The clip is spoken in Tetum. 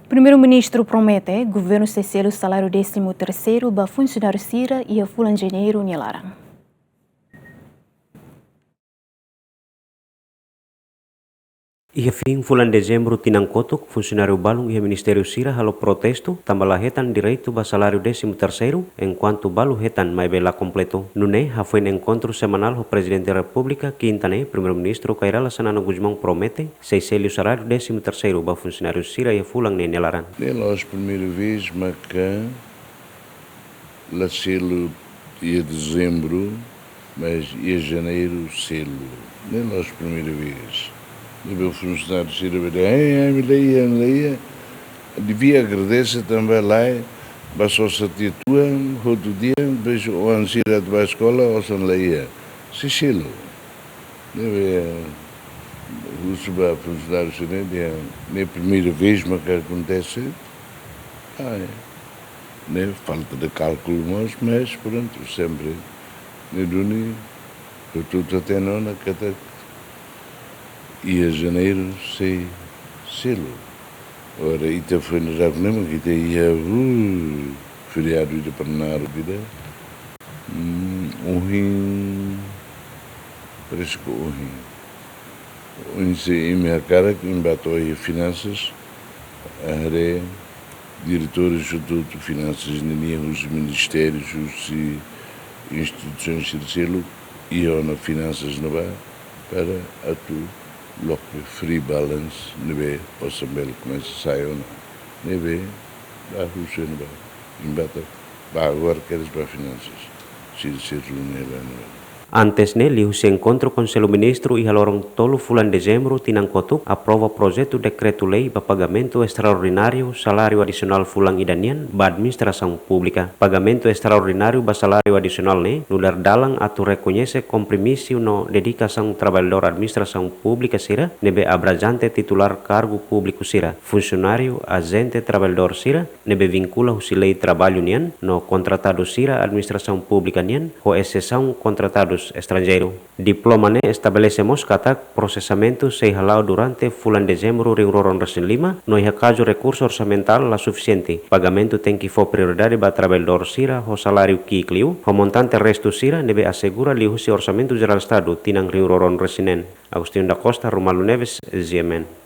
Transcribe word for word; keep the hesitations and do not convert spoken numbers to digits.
Primeiru-Ministru promete governu sei selu saláriu désimu terseiru ba funsionáriu sira iha fulan Janeiru nia laran. Iha fin fulan Dezembru tinan kotuk, funsionáriu balun iha ministériu sira halo protestu tanba la hetan direitu ba saláriu désimu terseiru, enkuantu balu hetan maibé la kompletu. Nune'e, hafoin enkontru semanál ho Prezidente Repúblika, Kinta ne'e, Primeiru-Ministru Kay Rala Xanana Gusmão promete sei selu saláriu désimu terseiru ba funsionáriu sira iha fulan ne'e nia laran. Ne'e la'ós primeira vez maka la selu iha Dezembru, mas iha Janeiru selu. Ne'e la'ós primeira vez. Ne'ebé funsionáriu sira bele, "Ai, ai, ami la iha, ami la iha." Devia agradese tanba lae, ba sosa tiha tuan, hotu dia, depois oan sira atu ba eskola, osan la iha. Sei selu. Ne'ebé, husu ba funsionáriu sira ne'e, ne'e primeira vez maka akontese. Ah, é. Ne'e falta de kálkulu mós, mas prontu, sempre ne'e duni, hotu-hotu hatene ona katak iha Janeiru sei selu. Ora, ita foin daudauk ne'e mak ita iha, uh, feriadu ida para naruk ida. Hmm, ohin, parese ke ohin. Ohin sei imi hakarak, imi bá to'o iha finansas, haree diretores hotu-hotu finansas ninian, husi ministérius, husi instituisoens sira seluk, iha ona finansas ne'ebá, para atu loke free balance ne'ebé osan bele komesa sai ona. Ne'ebé, bá husu ne'ebá, imi bá to'o, bá agora kedas bá finansas. Sira sei reúne la ne'ebá. Antes ne'e, liuhusi enkontru Konsellu Ministru iha loron tolu fulan Dezembru tinan kotuk aprova projetu dekretu-lei ba pagamentu estraordináriu saláriu adisionál fulan ida nian ba administrasaun públika. Pagamentu estraordináriu ba saláriu adisionál ne'e nu'udar dalan atu rekoñese kompromisu no dedikasaun traballadór administrasaun públika sira ne'ebé abrajante titulár kargu públiku sira, funsionáriu, ajente traballadór sira ne'ebé vinkula husi lei traballu nian no kontratadu sira administrasaun públika nian, ho exesaun kontratadus estranjeiru. Diploma ne'e estabelese mós katak prosesamentu sei hala'o durante fulan Dezembru rihun rua ruanulu-resin-lima, no iha kazu rekursu orsamentál la sufisiente, pagamentu tenke fó prioridade ba traballadór sira ho saláriu ki'ik liu, ho montante restu sira ne'ebé asegura liuhusi Orsamentu Jerál Estadu tinan rihun rua ruanulu-resin-neen. Agostinho da Costa, Romualdo Neves, G M N.